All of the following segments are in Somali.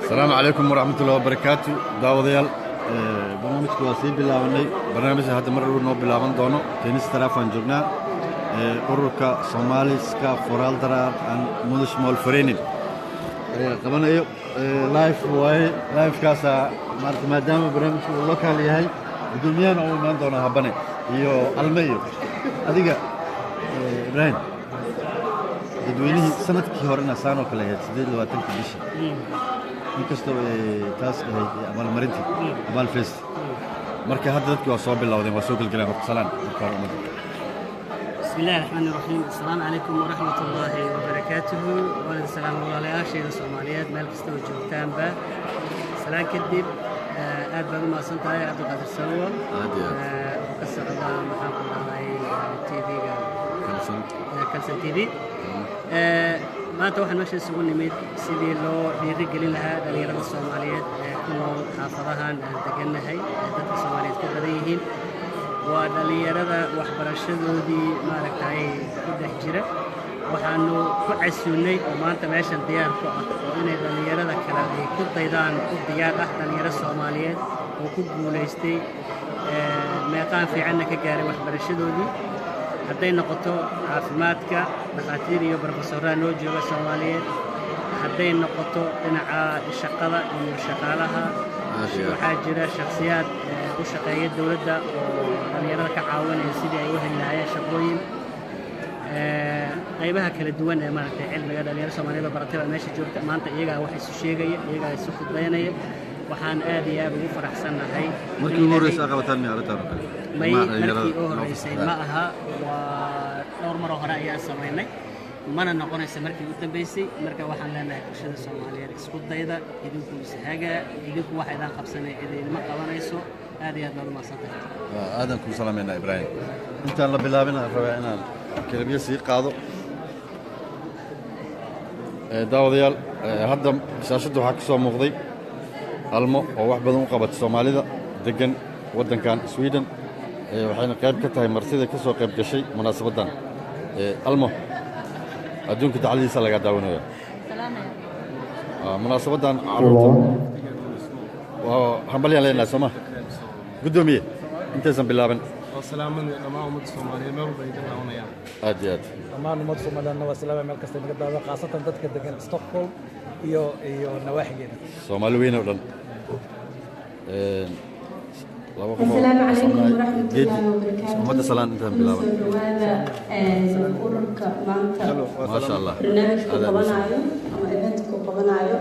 Asalaamu calaykum waraxmatullahi wabarakaatu. Daawadayaal, barnaamijka waa sii bilaabanay. Barnaamijka hadda mar dhow noo bilaaban doono. Tenista joognaa, ururka Somaliska Föräldrar och Modersmålsförening ayaa qabanayo. Live waaye livekaasaa maarata, maadaama barnaamijka uu local yahay, guddoomiyahana uu imaan doona habane iyo Alme iyo adiga, Ibrahim. Dadweynihii sanadkii horena saan oo kale ahayd, 28-ka bisha, inkastoo ay taas ahayd abaalmarintii abaalfeest. Marka hadda dadkii waa soo bilowdeen, waa soo gelgeleen. Horta salaan marka hore ummadda. بسم الله الرحمن الرحيم. السلام عليكم ورحمة الله وبركاته. وعلى السلام walaalayaashayda Soomaaliyeed meel kasta oo joogtaanba. Salaan kadib, aad baad u mahadsan tahay, Cabdiqaadir Sawo. Aad iyo aad. Oo ka socda, maxaan ku dhahay, TV-ga Kalsan. Kalsan TV. Maanta waxaan meesha isugu nimid sidii loo dhiirigelin lahaa dhalinyarada Soomaaliyeed ee ku nool xaafadahan aan degannahay ee dadka Soomaaliyeed ku badan yihiin. Waa dhalinyarada waxbarashadoodii maaragtay ku dhex jira. Waxaanu ku casuunnay oo maanta meeshan diyaar ku ah oo inay dhalinyarada kale ay ku daydaan u diyaar ah dhalinyaro Soomaaliyeed oo ku guulaystay, meeqaan fiicanna ka gaaray waxbarashadoodii. Hadday noqoto caafimaadka, dhakhaatiir iyo barofesoraa noo jooga Soomaaliyeed. Hadday noqoto dhinaca shaqada iyo shaqaalaha, Aad iyo aad. waxaa jira shakhsiyaad u shaqeeya dowladda oo dhalinyarada ka caawinaya sidii ay u heli lahaayeen shaqooyin. Qaybaha kala duwan ee maaragtay cilmiga, dhalinyaro Soomaaliyeed oo baratay baa meesha joogta maanta. Iyagaa wax isu sheegaya, iyagaa isu khudbaynaya. Waxaan aad iyo aad ugu faraxsannahay Markii ugu horreysay aa qabataan miya arrintan oo kale? May. Ma dhalinyarada Markii u noo horreysay fasaxdaan? Ma aha, waa dhowr maroo hore ayaan samaynay, mana noqonaysa markii u dambeysay. Marka waxaan leenahay bulshada Soomaaliyeed, isku dayda idinku, ishaga idinku. Waxa idaan qabsanay cid idinma qabanayso. Aad iyo aad baad u mahadsantahay. Waa aadan kuu salaamayna, Ibraahim. Intaan la bilaabin aan rabaa inaan kelibiyo sii qaado. Daawadayaal, hadda shaashadda waxaa ka soo muuqday Almo oo wax badan u qabatay Soomaalida deggan waddankan Sweden. Waxayna qayb ka tahay martida ka soo qayb gashay munaasabaddan. Almo, adduunka dacladiisa lagaa daawanaya. Munaasabaddan carruurta waa hambalyaan leenahay, sooma guddoomiye, intaysan bilaaban? Oo salaaman dhammaan ummadda Soomaaliyeed meel walba ay ka daawanayaan. Aad iyo aad. Dhammaan ummadda Soomaaliyeedna waa salaama meel kasta naga daawa, khaasatan dadka degan Stockholm iyo nawaaxigeeda. Soomaali weyn oo dhan. Laba qof oo Asalaamu calaykum Soomaali- waraxmatullaahi Geedi, wabarakaatu. ummadda salaan intaan bilaaban. Soo dhawaada ururka maanta Maasha Allah. barnaamijku Aad aad. qabanayo ama eventku qabanayo.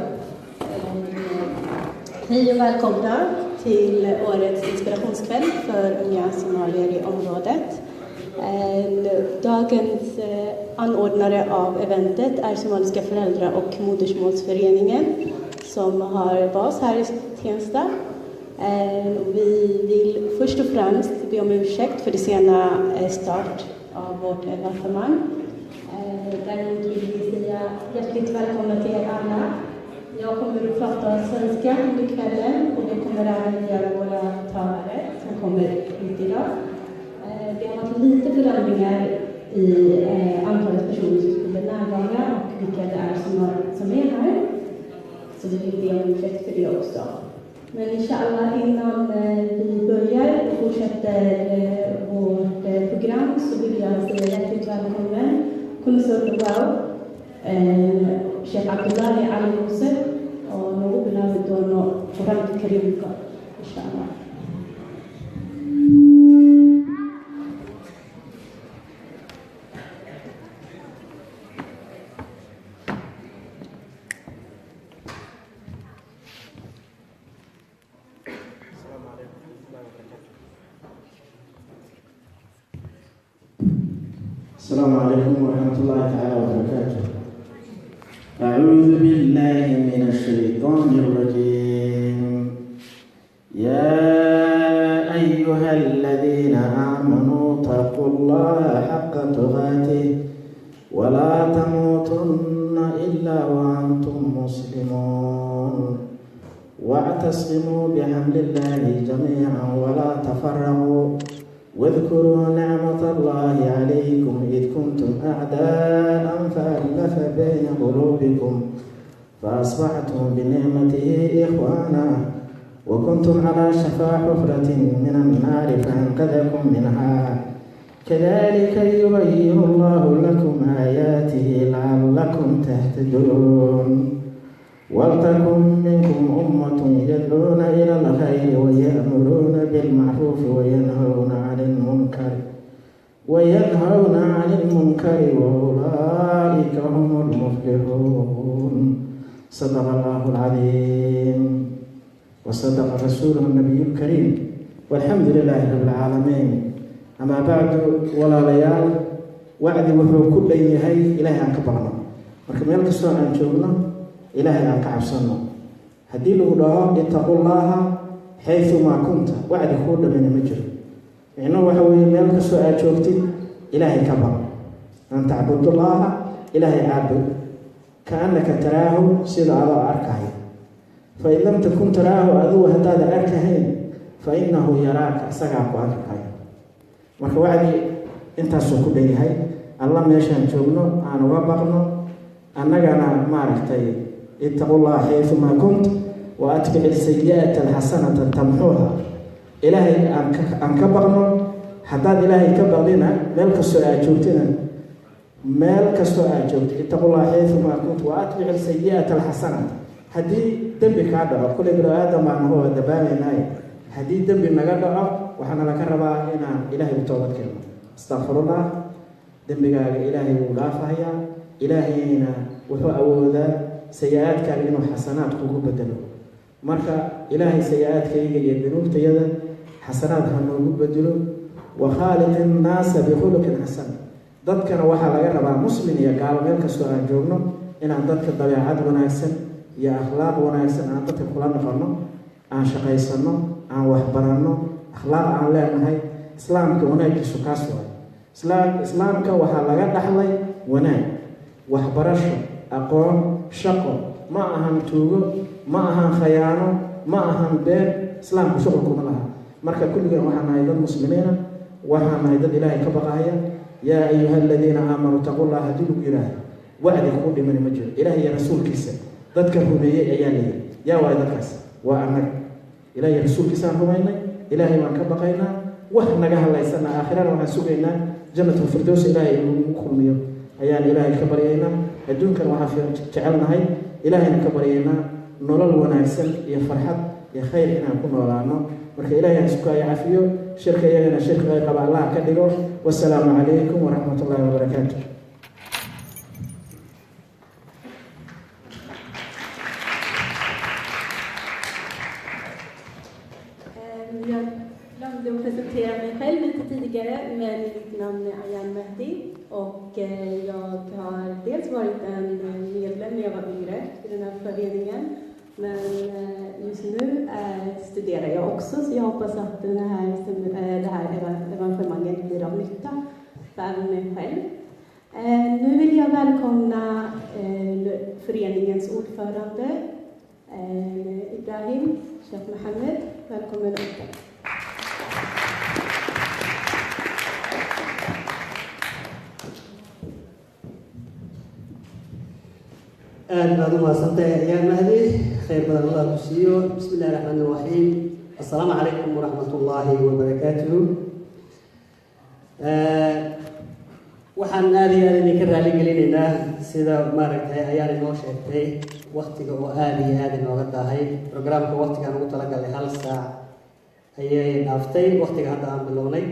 Hej och välkomna till årets inspirationskväll för unga somalier i området. Dagens anordnare av eventet är Somaliska föräldrar- och modersmålsföreningen som har bas här i Tensta. Och vi vill först och främst be om ursäkt för det sena start av vårt evenemang. Däremot vill vi säga hjärtligt välkomna till er alla. Jag kommer att prata svenska under kvällen och det kommer även göra våra talare som kommer hit idag. Det har varit lite förändringar i antalet personer som skulle närvara och vilka det är som är här. Så vi vill be om ursäkt för det också. Men inshallah, innan vi börjar och fortsätter vårt program så vill jag säga hjärtligt välkommen kuna soo dhawaaw Sheekh Cabdullaahi Cali Muuse oo noogu bilaabi doono Qur-aanka Kariimka, insha Allah. السلام عليكم ورحمة الله وبركاته. السلام عليكم ورحمة الله تعالى وبركاته. أعوذ بالله من الشيطان الرجيم. يا أيها الذين آمنوا اتقوا الله حق تقاته ولا تموتن إلا وأنتم مسلمون. واعتصموا بحبل الله جميعا ولا تفرقوا، واذكروا نعمة الله عليكم إذ كنتم أعداء فألف بين قلوبكم. فأصبحتم بنعمته إخوانا وكنتم على شفا حفرة من النار فأنقذكم منها كذلك يبين الله لكم آياته لعلكم تهتدون. ولتكن منكم أمة يدعون إلى الخير ويأمرون بالمعروف وينهون عن المنكر وأولئك هم المفلحون. صدق الله العظيم وصدق رسوله النبي الكريم والحمد لله رب العالمين. أما بعد، walaalayaal, wacdi wuxuu ku dhan yahay Ilaahay aan ka baqno. Marka meel kastoo aan joogno, Ilaahay aan ka cabsanno. Haddii lagu dhaho "اتقوا الله حيثما كنت", wacdi kuu dhamina ma jiro. Micnuhu waxa weeye, meel kastoo aad joogtid Ilaahay ka baq. أن تعبد الله, Ilaahay caabud, كأنك تراه, sida adoo arkaya. فإن لم تكن تراه, adigu haddaadan arkahayn, فإنه يراك, isagaa ku arkaya. Marka wacdi intaasuu ku dhan yahay. Alla meeshaan joogno aan uga baqno. Annagana maaragtay, اتقوا الله حيثما كنت وأتبع السيئة الحسنة تمحوها. Ilaahay aan ka baqno. Haddaad Ilaahay ka baqdina, meel kastoo aad joogtina, meel kastoo aad joogto, اتقوا الله حيثما كنت وأتبع السيئة الحسنة. Haddii dembi kaa dhaco, kuley binu aadam baan naho, waa dabaamaynaay. Haddii dembi naga dhaco, waxaana laga rabaa inaan Ilaahay u toobad keeno. Astaqfirullah. Dembigaaga Ilaahay wuu dhaafahayaa. Ilaahayna wuxuu awoodaa sayi-aadkaaga inuu xasanaad kugu bedelo. Marka Ilaahay sayi-aadkayga iyo dunuubtayada xasanaad ha noogu bedelo. وخالق الناس بخلق حسن. Dadkana waxaa laga rabaa, muslim iyo gaalo, meel kastoo aan joogno, inaan dadka dabeecad wanaagsan iyo akhlaaq wanaagsan aan dadka kula noqono, aan shaqaysano, aan waxbaranno, akhlaaq aan leenahay. Islaamka wanaaggiisu kaas waayo. Islaamka waxaa laga dhaxlay wanaag, waxbarasho, aqoon, shaqo. Ma ahan tuugo, ma ahan khayaano, ma ahan been. Islaamku shuqul kuma laha. Marka kulligeen waxaan nahay dad muslimiina, waxaan nahay dad Ilaahay ka baqahaya. يا أيها الذين آمنوا اتقوا الله haddii lagu yidhaahdo, wacdi kuu dhimani ma jiro. Ilaah iyo rasuulkiisa dadka rumeeyey ayaa layidhi. Yaa waay dadkaas? Waa annaga. Ilaah iyo rasuulkiisaan rumaynay, Ilaahay baan ka baqaynaa. Wax naga hadlaysana, aakhirana waxaan sugaynaa Jannatulfirdows. Ilaahay inuu kulmiyo ayaan Ilaahay ka baryaynaa. Adduunkan waxaan jecelnahay, Ilaahayna ka baryaynaa, nolol wanaagsan iyo farxad iyo khayr inaan ku noolaano. Marka Ilahay aan isku cafiyo. Shirka iyagana shirka ay qaba Allah ka dhigo. Wasalaamu calaykum waraxmat ullahi wabarakaatu. Jag glömde att presentera mig själv lite tidigare, men mitt namn är Ayan Mehdi och jag har dels varit en medlem när jag var yngre i den här föreningen, men just nu studerar jag också, så jag hoppas att det här evenemanget blir av nytta för även mig själv. Nu vill jag välkomna föreningens ordförande Ibrahim Sheikh Mohammed. Välkommen upp. Aad baad u mahadsantahay, Ayaan Mahdi. Khayr badan Allah ku siiyo. بسم الله الرحمن الرحيم. السلام عليكم ورحمة الله وبركاته. Waxaan aada iyo aada idinka raali gelinaynaa, sida maaragtay ayaan inoo sheegtay, waktiga oo aada iyo aada inooga daahay. Programka waktigaan ugu talagalnay hal saac ayay dhaaftay waktiga hadda aan bilownay.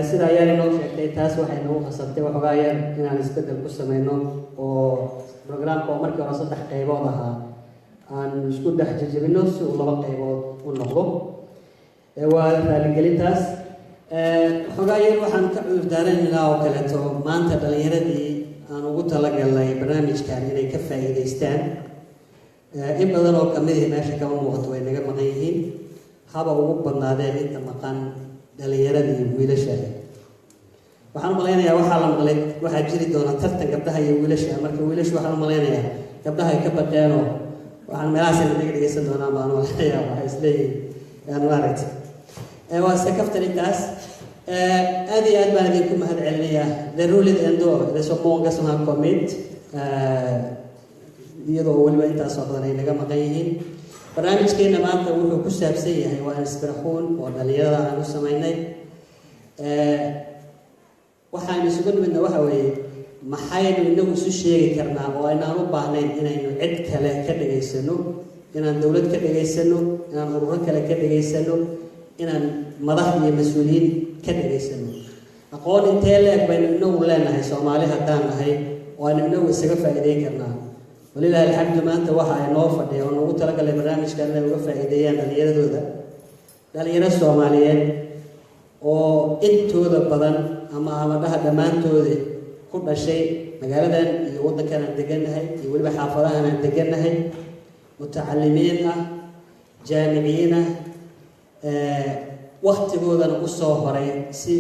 Sida ayaan inoo sheegtay, taas waxay nagu khasabtay waxoogaa yar inaan isbeddel ku sameyno, oo programka oo markii hore saddex qaybood ahaa aan isku dhex jejebino si uu laba qaybood u noqdo. Waa raaligelintaas. Waxoogaa yar waxaan ka cudur daaranaynaa oo kaleeto maanta dhalinyaradii aan ugu talagalnay barnaamijkan inay ka faa'iidaystaan, in badan oo kamidii meesha kama muuqato, way naga maqan yihiin. Haba ugu badnaadeen inta maqan dhalinyaradii wiilasha. Waxaan u malaynayaa waxaa la maqlay waxaa jiri doona tartan gabdhaha iyo wiilasha. Marka wiilashu, waxaan u malaynayaa gabdhaha ay ka baqeenoo waxaan meelahaas ina naga dhegeysan doonaan baan u malaynayaa. Waxay isleeyihiin maaragtay, waa iska kaftan intaas. Aad iyo aad baan idinku mahad celinayaa. Det är roligt ändå. Det är så många som har kommit. Iyadoo weliba intaasoo badan ay naga maqan yihiin. Barnaamijkeena maanta wuxuu ku saabsan yahay waa inspiration oo dhalinyarada aan u samaynay. Waxaan isugu nimidna waxa weeye, maxaynu inagu isu sheegi karnaa oo aynaan u baahnayn inaynu cid kale ka dhegaysano, inaan dowlad ka dhegaysano, inaan ururo kale ka dhegaysano, inaan madax iyo mas-uuliyiin ka dhegaysano? Aqoon intee leeg baynu inagu leenahay, Soomaali haddaan nahay, oo aynu inagu isaga faa'iideyn karnaa? Walilahi alxamdu, maanta waxa ay noo fadhiya oo noogu talagalay barnaamijkan inay uga faa'iideeyaan dhalinyaradooda, dhalinyaro Soomaaliyeed oo intooda badan ama dhaha dhammaantooda ku dhashay magaaladan iyo waddankan aan degannahay iyo weliba xaafadahan aan degannahay, mutacalimiin ah, jaamiciyiin ah, waktigoodana usoo horay si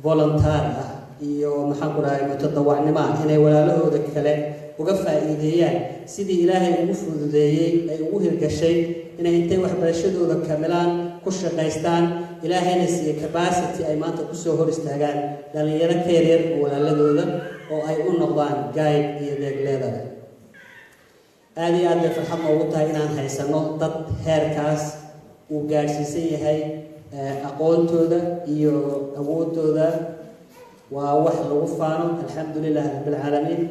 volunteer ah iyo, maxaan ku dhahay, mutadawacnimo ah, inay walaalahooda kale uga faa'iideeyaan sidii Ilaahay ugu fududeeyey, ay ugu hirgashay inay intay waxbarashadooda kamilaan ku shaqaystaan, Ilaahayna siiye capacity ay maanta kusoo hor istaagaan dhalinyaro ka yaryar oo walaaladooda oo ay u noqdaan guide iyo beegleedale. Aada iyo aad bay farxad noogu tahay inaan haysano dad heerkaas uu gaadhsiisan yahay aqoontooda iyo awoodooda. Waa wax lagu faano. Alxamdu lilahi rabbilcaalamiin.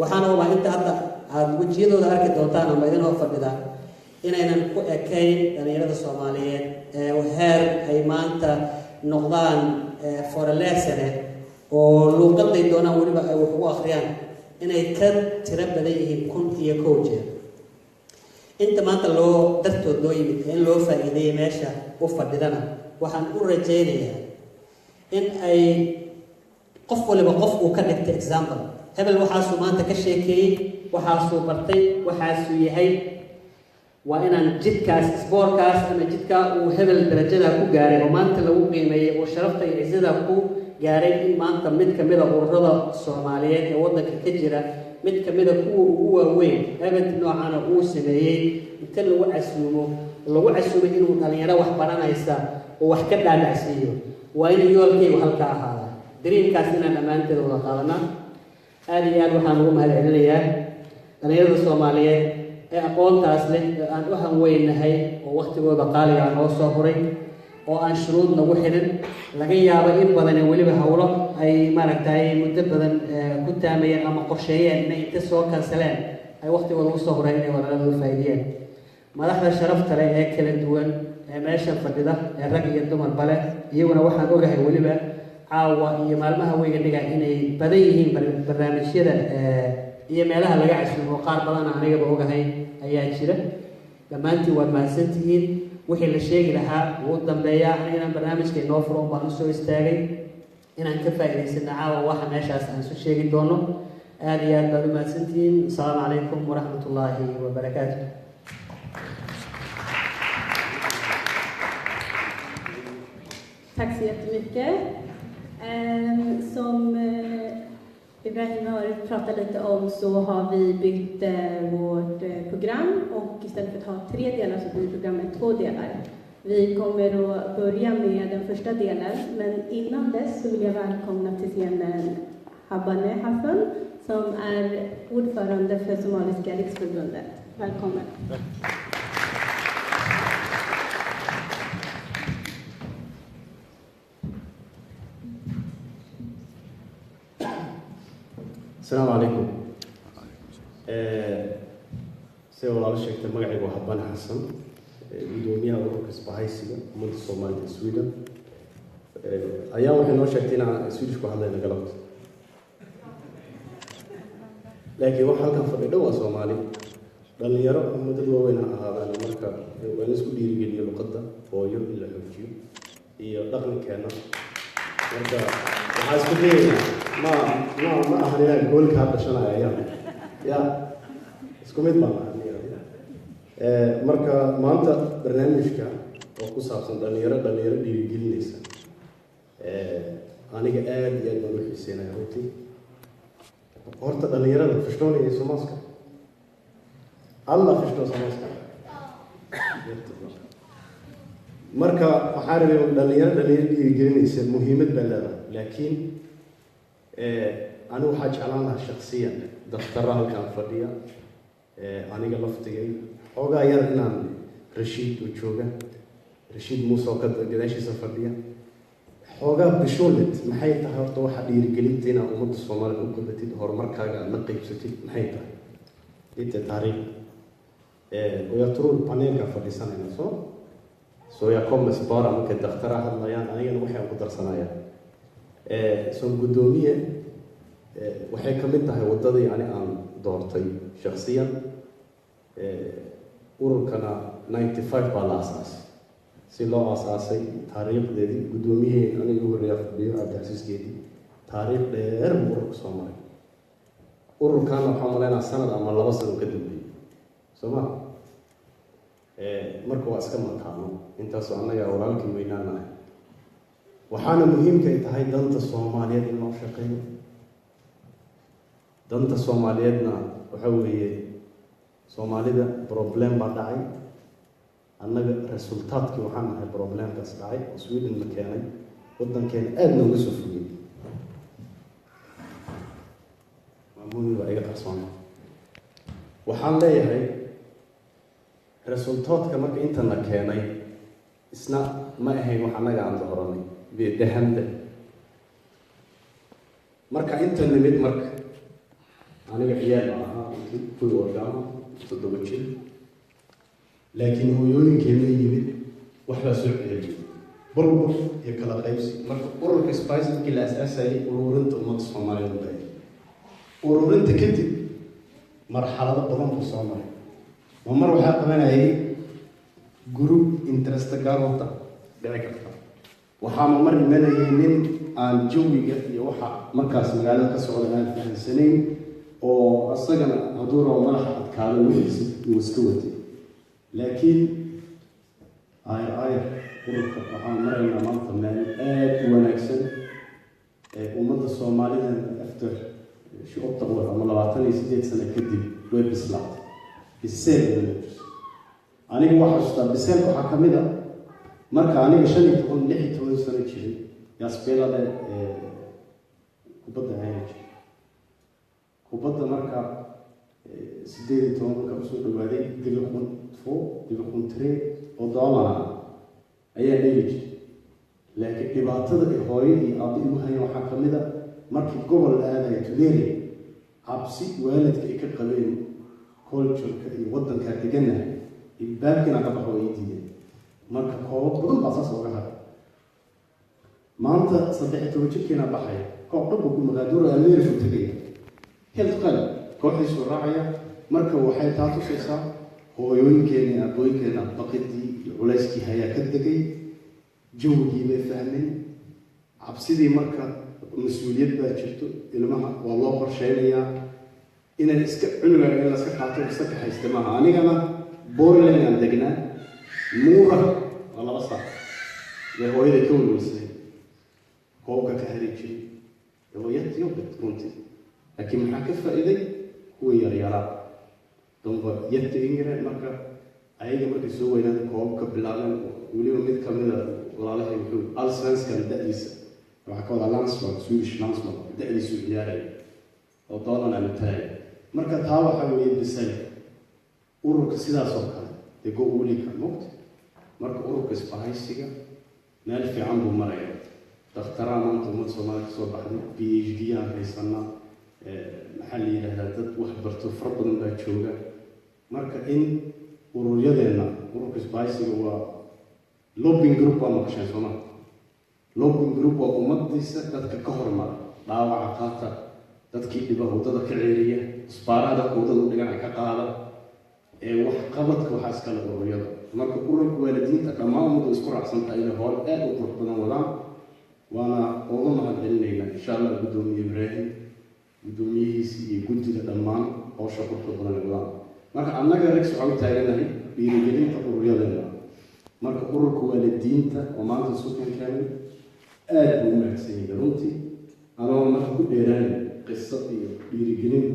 Waxaana hubaa inta hadda aada wejiyadooda arki doontaan ama idin hor fadhida inaynan ku ekayn dhalinyarada Soomaaliyeed ee heer ay maanta noqdaan föreläsare oo luuqaday doonaan weliba ay wax ugu akhriyaan, inay ka tiro badan yihiin 1001 jeer inta maanta loo dartood loo yimid in loo faa'iideeyay meesha u fadhidana. Waxaan u rajaynayaa in ay qof waliba qof uu ka dhigtay example. Hebel waxaasuu maanta ka sheekeeyey, waxaasuu bartay, waxaasuu yahay. Waa inaan jidkaas, isboorkaas ama jidkaa uu hebel darajadaa ku gaaray oo maanta lagu qiimeeyey oo sharafta iyo cisadaa ku gaaray, in maanta mid kamida ururada Soomaaliyeed ee waddanka ka jira, mid kamida kuwa ugu waaweyn ebed noocana uu sameeyey, inta lagu casuumo, lagu casuumay inuu dhalinyaro wax baranaysa oo wax ka dhaadhacsiiyo. Waa in yoolkaygu halka ahaada, dariinkaas inaan dhammaanteed wada qaadanaa. Aada iyo aad waxaan ugu mahad celinayaa dhalinyarada Soomaaliyeed ee aqoontaas leh ee aan u hanweynahay oo waktigooda qaaliga noo soo huray oo aan shuruud nagu xidhin. Laga yaabo in badani weliba howlo ay maaragtay muddo badan ku taamayeen ama qorsheeyeen inay inta soo kansaleen ay waktigooda usoo hureen inay walaaladooda faa'iidiyeen. Madaxda sharafta leh ee kala duwan ee meesha fadhida ee rag iyo dumarba leh, iyaguna waxaan ogahay weliba caawa iyo maalmaha weyga dhiga inay badan yihiin barnaamijyada iyo meelaha laga casuumo, qaar badana anigaba ogahay ayaa jira. Dhammaantiin waad mahadsantihiin. Wixii la sheegi lahaa wuu dambeeyaa. Aniga inaan barnaamijka inoo furo baan usoo istaagay, inaan ka faa'iidaysano caawa waxa meeshaas aan isu sheegi doono. Aada iyo aad baad u mahadsantihiin. Asalaamu calaykum waraxmat ullaahi wabarakaatu. Tack så jättemycket. Som Ibrahim har pratat lite om så har vi byggt vårt program och istället för att ha tre delar så blir programmet två delar. Vi kommer att börja med den första delen, men innan dess så vill jag välkomna till scenen Habane Hassan som är ordförande för Somaliska riksförbundet. Välkommen. Tack. Asalaamu calaykum. Sida walaalo sheegtay, magacaygu waa Habane Xasan, gudoomiyaha ururka isbahaysiga ummadda Soomaalida Sweden. Ayaa waxay noo sheegtay inaan Swedish ku hadlayna galabta, laakiin waxa halkan fadhi dhan waa Soomaali, dhalinyaro ama dad waaweyn ha ahaadaan. Marka waa in isku dhiirigeliyo luqadda hooyo in la xoojiyo iyo dhaqankeena. Marka waxaa isku dayaynaa, ma ahan inaan goolkaa dhashanaya ayaan ya isku mid baan ahay. Marka maanta barnaamijka oo ku saabsan dhalinyaro dhiirigelinaysa, aniga aad iyo aad baan u xiiseynaya runtii. Horta dhalinyarada, förstår ni somaliska? Alla förstår somaliska? Jättebra. Marka waxaa rabay dhalinyaro dhiirigelinaysa muhiimad baa leedahay, laakiin anigu waxaa jeclaan lahaa shaksiyan daftara halkaan fadhiya. Aniga laftigay xoogaa yar inaan Rashiid uu jooga, Rashiid Muuse oo ka gadaashiisa fadhiya, xoogaa personligt maxay tahay horta waxa dhiirigelinta inaad ummadda Soomaalida u qabatid, horumarkaaga aada la qaybsatid, maxay tahay lite taariikh? Och jag tror panelka fadhiisanayna så jag kommer spara markay dakhtara hadlayaan, anigana waxay ku darsanayaan. Soo guddoomiye, waxay ka mid tahay waddadii ani aan doortay shakhsiyan. Ururkana 95 baa la aasaasay. Si loo aasaasay taariikhdeedii, guddoomiyihii aniga ugu horreeya fadhiyo, Cabdicasiis Geedi, taariikh dheer buu ururka soo maray. Ururkana waxaan malaynaa sanad ama 2 sano ka dambeeyey, soo ma? Marka waa iska mataano intaasoo annaga walaalkii weynaanahay. Waxaana muhiimka ay tahay danta Soomaaliyeed in loo shaqeeyo. Danta Soomaaliyeedna waxa weeye, Soomaalida problem baa dhacay. Annaga resultaadkii waxaan nahay problemkaas dhacay oo Sweden la keenay, waddankeena aada nooga soo fogey. Maamuuni waa iga qarsoona. Waxaan leeyahay resultaadka marka intana keenay isna ma ahayn wax annaga aan dooranay dahanda. Marka inta nimid, marka aniga ciyaal ma ahaa, kuwii wargaama 7 jir, laakiin hooyooyinkeena yimid waxbaa soo celiyay burbur iyo kala qaybsi. Marka ururka Spice markii la asaasayay, ururinta ummadda Soomaaliyeed u baahay. Ururinta kadib marxalado badan buu soo maray. Ma mar waxaa qabanayay group interest gaar wata dhici karta, waxaama mar imanayay nin aan jawiga iyo waxa markaas magaalada ka socda aan fahamsanayn, oo asagana hadduu rabo madaxa adkaado, wixiisa uu iska watay. Laakiin ayar ayar ururka waxaan maraynaa maanta meel aada u wanaagsan. Ummadda Soomaalida after 28 år ama 28 sano kadib way bislaatay, biseel badan. Aniga waa xasuustaa, biseelka waxaa ka mid a marka aniga 15, 16 sano jiray, jag spelade kubadda ciyaari jiray. Kubadda marka 18 marka usoo dhawaaday, division 2, division 3 oo Dalarna ayaa dheeli jiray. Laakiin dhibaatada ay hooyo iyo aabbo igu hayeen waxaa ka mid a, markii gobol la aadayo tuneri, cabsi waalidka ay ka qabeen cultureka iyo waddankaa deganahay, ilbaabkiina ka baxo ay diideen. Marka koobab badan baa saas ooga haray. Maanta 13 jirkiina baxaya, koob dhan buu ku maqaaduura, Ameerika tegaya, helt qalib kooxdiisuu raacaya. Marka waxay taa tusaysaa hooyooyinkeena iyo aabooyinkeena baqidii iyo culayskii hayaa ka degay, jawgii bay fahmeen, cabsidii. Marka mas-uuliyad baa jirto, ilmaha waa loo qorsheynayaa inay iska cunugan in laska qaato iska kaxaysta maaha. Anigana Borlänge aan degnaa, Muura waa 2 saac dee. Hooyaday ka welwelsay, koobka ka hari jiray. Det var jättejobbigt runtii, laakiin maxaa ka faa'iiday? Kuwa yaryaraa, de var jätteyngre. Marka ayaga markay soo weynaada koobabka bilaabeen. Weliba mid kamida walaalahay wuxuu allsvenskan da-diisa, waxaa ka wadaa landslag, Swedish landslag da-diisu ciyaaraya oo Dalarna matalaya. Marka taa waxaa weeye bisay ururka sidaas oo kale dee go olika mogta. Marka ururka isbahaysiga meel fiican buu maraya. Dakhtaraa maanta ummad Soomaaliya kasoo baxday, PhD aan haysanaa, maxaa la yidhahdaa, dad wax barto fara badan baa jooga. Marka in ururyadeenna, ururka isbahaysiga waa lobbying group, waa maqasheen sooma? Lobbying group waa ummadiisa dadka ka hormara, dhaawaca qaata, dadkii dhiba waddada ka ceeriya, isbaaraha dadka waddada u dhigan ka qaada, ee wax qabadka waxaa iskale ururyada. Marka ururka waalidiinta dhammaan ummaddu isku raacsan tahay inay howl aad u qurux badan wadaan, waana uga mahad celinaynaa insha Allah guddoomiye Ibraahim, guddoomiyihiisi iyo guddiga dhammaan howsha quruxda badan ay wadaan. Marka annaga Rex waxaa u taaganahay dhiirigelinta ururyadeena. Marka ururka waalidiinta oo maanta suuqan keenay aad buu u mahadsan yahay runtii. Anoo marka ku dheeraanay qiso iyo dhiirigelin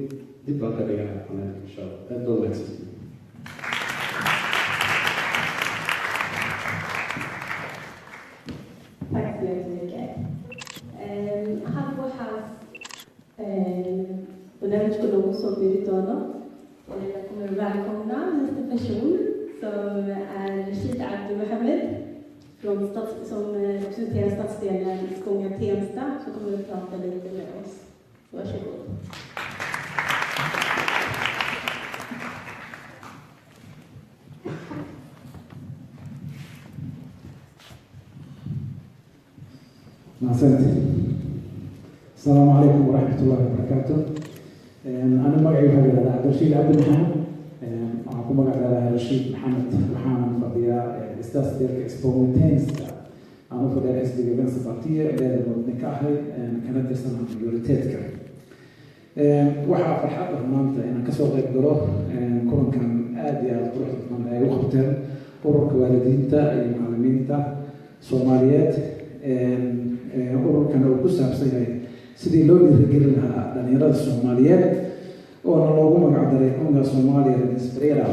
dib baan ka dhiganaya paneelka insha Allah. Aad baa u mahadsan yahay. Tack så jättemycket. Hadda waxaas barnaamijka noogu soo biri doono. Jag kommer att välkomna nästa person som är Rashid Abdi Mohammed som representerar stadsdelen Spånga-Tensta, som kommer att prata lite med oss. Varsågod. Mahadsanid. Asalaamu calaykum waraxmat ullahi wabarakaatu. Ana magacay waxaa la yihahdaa Cabdirashiid Cabdi Maxamed. Waxaan ku magac dheerahay Rashiid Maxamed. Waxaanan fadhiyaa stadsdelka Spånga-Tensta. Aan u fadhiyaa xisbiga Vänsterpartiet, ledamotna ka ahay, kana tirsanaha majoriteetka. Waxaa farxad ah maanta inaan kasoo qayb galo kulankan aad iyo aada quruxda badan ay u qabteen ururka waalidiinta iyo macallimiinta Soomaaliyeed. Ururkan uu ku saabsan yahay sidii loo dhiirigelin lahaa dhalinyarada Soomaaliyeed, oona loogu magac daray Unga Somalier Inspirera.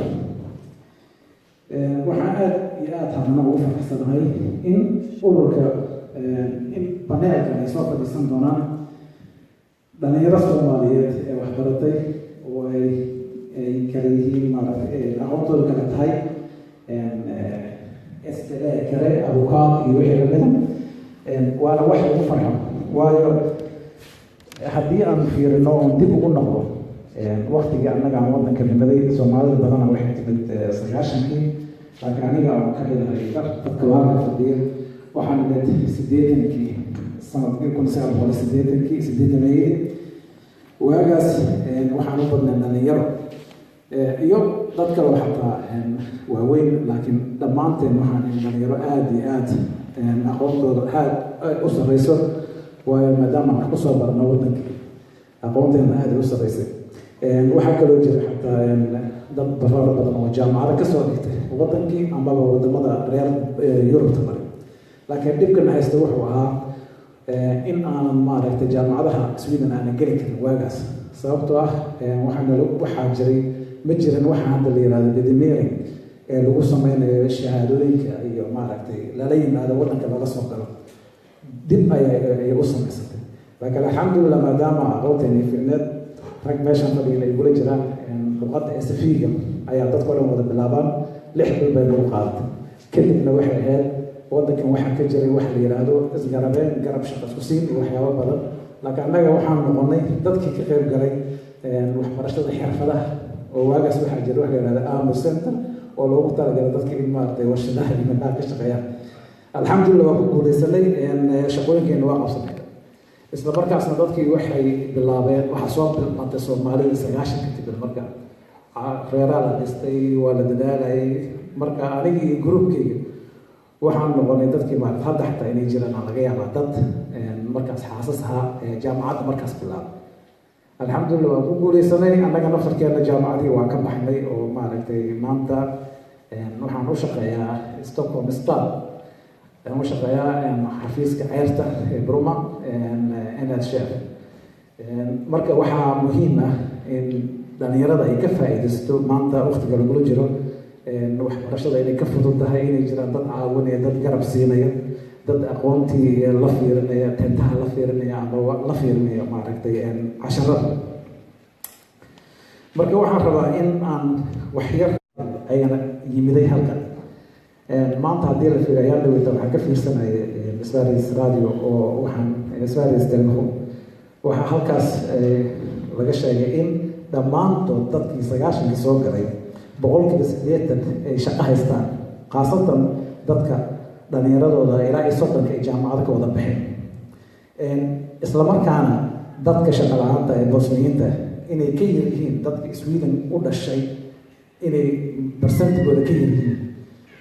Waxaan aad iyo aada haddana ugu faraxsanahay in ururka in paneelkan ay soo fadhiisan doonaan dhalinyaro Soomaaliyeed ee waxbaratay oo ay kala yihiin, maaragtay, aqoontooda kala tahay SPA kale, abukaad iyo wixii lamida. Waana wax lagu farxo, waayo haddii aan fiirino oon dib ugu noqdo waktigii annaga aan waddanka nimaday, Soomaalida badana waxay timid 90-kii, laakiin aniga oo ka mid ahay dadka halka fadhiya waxaan nimid 80-kii, sanadkii 1980-kii, 80-meeyadii. Waagaas waxaan u badnay dhalinyaro iyo dad kaloo xataa waaweyn, laakiin dhammaanteen waxaan ahay dhalinyaro aada iyo aada aqoontooda aada u sarreyso, waayo maadaama wax kusoo barno waddankii, aqoonteena aada u sarreysay. Waxaa kaloo jira xataa dad fara badan oo jaamacado kasoo dhigtay waddankii amaba wadamada reer Yurubta mare, laakiin dhibkana haysta wuxuu ahaa in aanan, maaragtay, jaamacadaha Sweden aanan geli karin waagaas, sababtoo ah waxaa jiray, ma jirin waxa hadda la yihahdo legitimering ee lagu sameynayo shahaadooyinka iyo, maaragtay, lala yimaado waddanka lala soo galo. Dib ayay u samaysatay, laakiin alxamdulillah, maadaama aqoonteeni fiicneed, rag meeshan fadhigan ay gula jiraan, luqadda SFI-ga ayaa dadka o dhan wada bilaabaan, 6 bil bay nagu qaadatay. Kadibna waxay ahayd waddankan waxaa ka jiray waxa la yidhaahdo isgarabeen, garab shaqo isku siin iyo waxyaabo badan, laakiin annaga waxaan noqonay dadkii ka qayb galay waxbarashada xirfadaha, oo waagaas waxaa jira waxa la yihahdo AMU center oo loogu talagalay dadka in, maaragtay, warshadaha iyo meelaha ka shaqeeyaan. Alxamdulillah, waa ku guuleysanay, shaqooyinkeena waa qabsanay. Isla markaasna dadkii waxay bilaabeen, waxaa soo bilmatay Soomaalida 90-ka timid. Marka reeraa la dhistay, waa la dadaalayay. Marka anigii iyo groupkeyga waxaan noqonay dadkii, maarata, hadda xataa inay jiraan aan laga yaabaa dad markaas xaasas ahaa jaamacadda markaas bilaabay. Alxamdulillah, waan ku guuleysanay. Annaga naftarkeena jaamacadihii waan ka baxnay oo, maaragtay, maanta waxaan u shaqeeyaa Stockholm Stad, waxaan u shaqeeyaa xafiiska ceerta ee Bromma, enhetschef. Marka waxaa muhiim ah in dhalinyarada ay ka faa'iidaysato maanta waqtiga lagula jiro waxbarashada, inay ka fudud tahay, inay jiraan dad caawinaya, dad garab siinaya, dad aqoontii la fiirinaya, tentaha la fiirinaya ama la fiirinaya, maaragtay, casharada. Marka waxaan rabaa in aan waxyar ayagana yimiday halkan maanta haddii la fiiriyo. Ayaan dhaweyta waxaan ka fiirsanaya Sveriges Radio oo waxaan Sveriges Television, waxaa halkaas laga sheegay in dhammaantood dadkii 90-kii soo galay 80% ay shaqo haystaan, khaasatan dadka dhalinyaradooda ilaa iyo 30-ka ay jaamacado ka wada baxeen, isla markaana dadka shaqo la-aanta ee Bosniyiinta inay ka yar yihiin dadka Sweden u dhashay, inay percentigooda ka yar yihiin.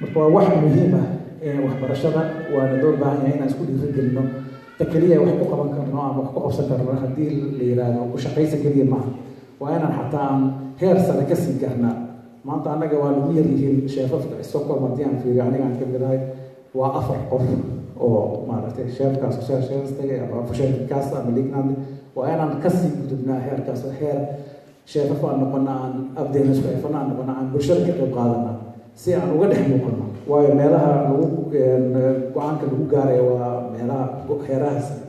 Marka waa wax muhiim ah waxbarashada, waana loo baahan yahay inaan isku dhiirigelino. Ta keliya wax ku qaban karno ama wax ku qabsan karno haddii la yiraahdo ku shaqaysa keliya maaha, waa inaan xataa aan heer sare kasii gaarnaa. Maanta annaga waa nagu yar yihiin chefafka Stockholm. Haddii aan fiiriyo, aniga aan kamid ahay, waa afar qof oo, maaragtay, chefkaas socialtjänstiga ama försäkringskassa ama liknande. Waa inaan kasii gudubnaa heerkaas oo heer chefaf aan noqona, aan avdelningschefana aan noqona, aan bulshada ka qayb qaadana si aan uga dhex muuqano, waayo meelaha lagu go-aanka lagu gaarayo waa meelaha heeraha sare,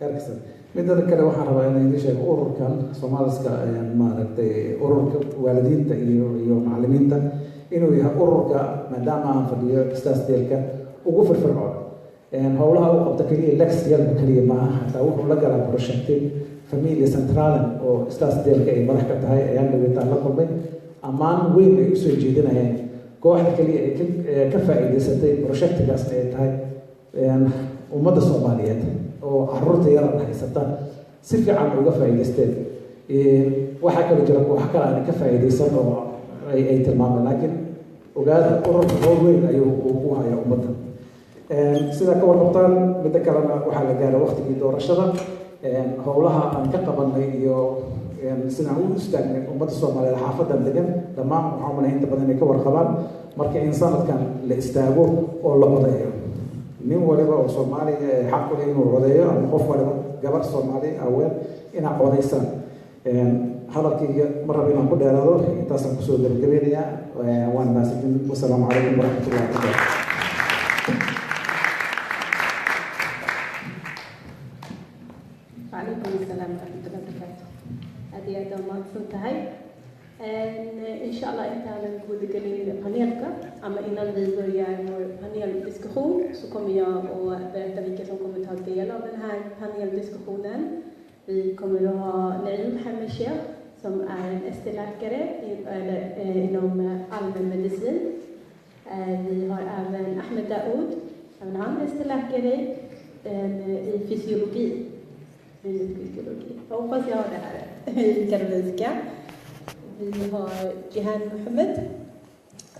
heerka sare. Midada kale, waxaan rabaa inaan idiin sheego ururkan Soomaaliska, maaragtay, ururka waalidiinta iyo macallimiinta inuu yahay ururka, maadaama aan fadhiyo stadsdelka, ugu firfircoon howlaha uu qabto. Keliya läxhjälp keliya ma aha, xataa wuxuu la galaa projecti familjecentralen oo stadsdelka ay madax ka tahay. Ayaan dhaweetaan la kulmay, ammaan weyn ay usoo jeedinayeen kooxda keliya ee ka faa'iidaysatay projectigaasna ay tahay ummadda Soomaaliyeed oo caruurta yaran haysata si fiican uga faa'iidaysteen. Waxaa kaloo jira kooxo kale aan ka faa'iidaysan oo ay tilmaameen, laakiin ogaada, ururka howl weyn ayuu ugu hayaa ummadda sidaa ka warqabtaan. Midda kalena, waxaa la gaaray waqtigii doorashada. Howlaha aan ka qabanay iyo sidaan u istaagnay ummadda Soomaaliyeed xaafadan degan dhammaan, waxaa umalay inta badan inay ka warqabaan. Marka in sanadkan la istaago oo la codeeyo, nin waliba oo Soomaaliya ee xaq u leh inuu codeeyo, ama qof waliba, gabar Soomaali, haween, inaad codeysaan. Hadalkayga ma rabo inaan ku dheeraado, intaasaan kusoo gabagabeynayaa. Waan mahadsantiin. Wasalaamu calaykum waraxmatullahi wabarakaatu. وعليكم السلام ورحمة الله وبركاته. Aad iyo aad waa mahadsan tahay. Insha Allah, intaanan gudagelin panelka ama innan vi börjar vår paneldiskussion så kommer jag att berätta vilka som kommer ta del av den här paneldiskussionen. Vi kommer att ha Naim Hamisheh som är en ST-läkare eller, inom allmänmedicin. Vi har även Ahmed Daoud, även han ST-läkare i fysiologi. Klinisk fysiologi. Jag hoppas jag har det här rätt i Karolinska. Vi har Jihan Mohammed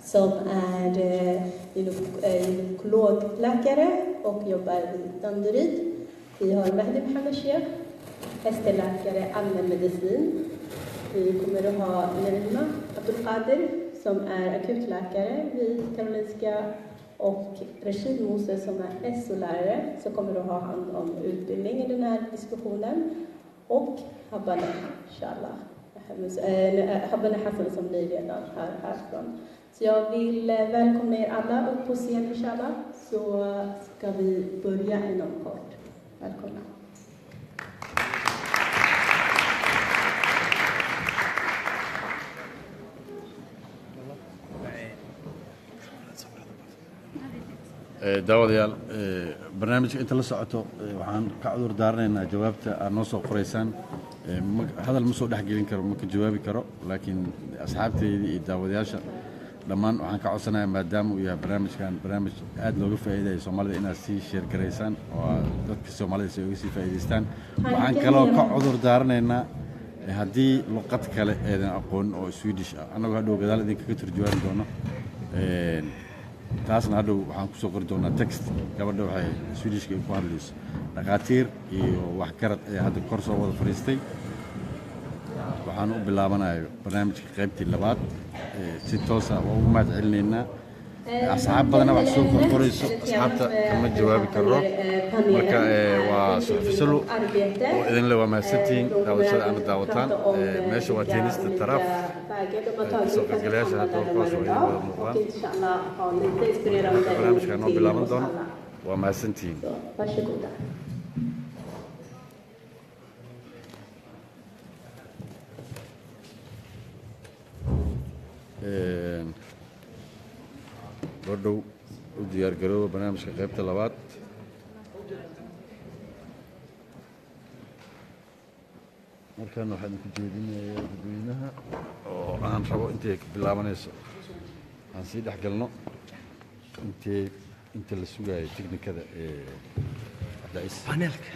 som är gynekologläkare och jobbar vid Danderyd. Vi har Mehdi Mohammed Sheikh, ST-läkare allmänmedicin. Vi kommer att ha Nerima Abdulkadir som är akutläkare vid Karolinska och Rashid Mose som är SO-lärare som kommer att ha hand om utbildning i den här diskussionen. Och Habana, inshallah. Habana Hassan som ni redan har hört från. Så jag vill välkomna er alla upp på scen, inshallah, så ska vi börja inom kort. Välkomna. Daawadayaal, barnaamijka inta la socoto, waxaan ka cudur daaranaynaa jawaabta aad noo soo qoraysaan. Hadal ma soo dhexgelin karo, ma ka jawaabi karo, laakiin asxaabteyda iyo daawadayaasha dhammaan waxaan ka codsanayaa, maadaama uu yahay barnaamijkan barnaamij aad looga faa'iidayo Soomaalida, inaad sii share garaysaan oo dadka Soomaalida si ay uga sii faa'iidaystaan. Waxaan kaloo ka cudur daaranaynaa haddii luqad kale eedan aqoonin oo Swedish ah, annagoo hadhow gadaal idinkaga turjuwaani doono. Taasna hadhow waxaan kusoo qori doonaa text gabadha waxay Swedishka ay ku hadlayso. Dhakhaatiir iyo waxgarad ayaa hadda kor soo wada fadhiistay. Waxaan u bilaabanayo barnaamijka qaybtii labaad si toosa. Waa ugu mahad celinaynaa asxaab badana wax soo qorqorayso, asxaabta kama jawaabi karo. Marka waa suxufisalu oo idin le, waa mahadsantihiin daawashada aana daawataan. Meesha waa Tensta Taraff. Kasoo qaybgalayaasha hadda kuwaas waa idin wada muuqdaan. Marka barnaamijka noo bilaaban doono, waa mahadsantihiin. Varsågoda. Goordhow u diyaargarooba barnaamijka qaybta labaad. Markaan waxaan idinku jeedinayaa dadweynaha oo aan rabo intay bilaabanayso aan sii dhex galno intee inta la sugaayo tiknikada ee Cabdicasiis. Paneelka.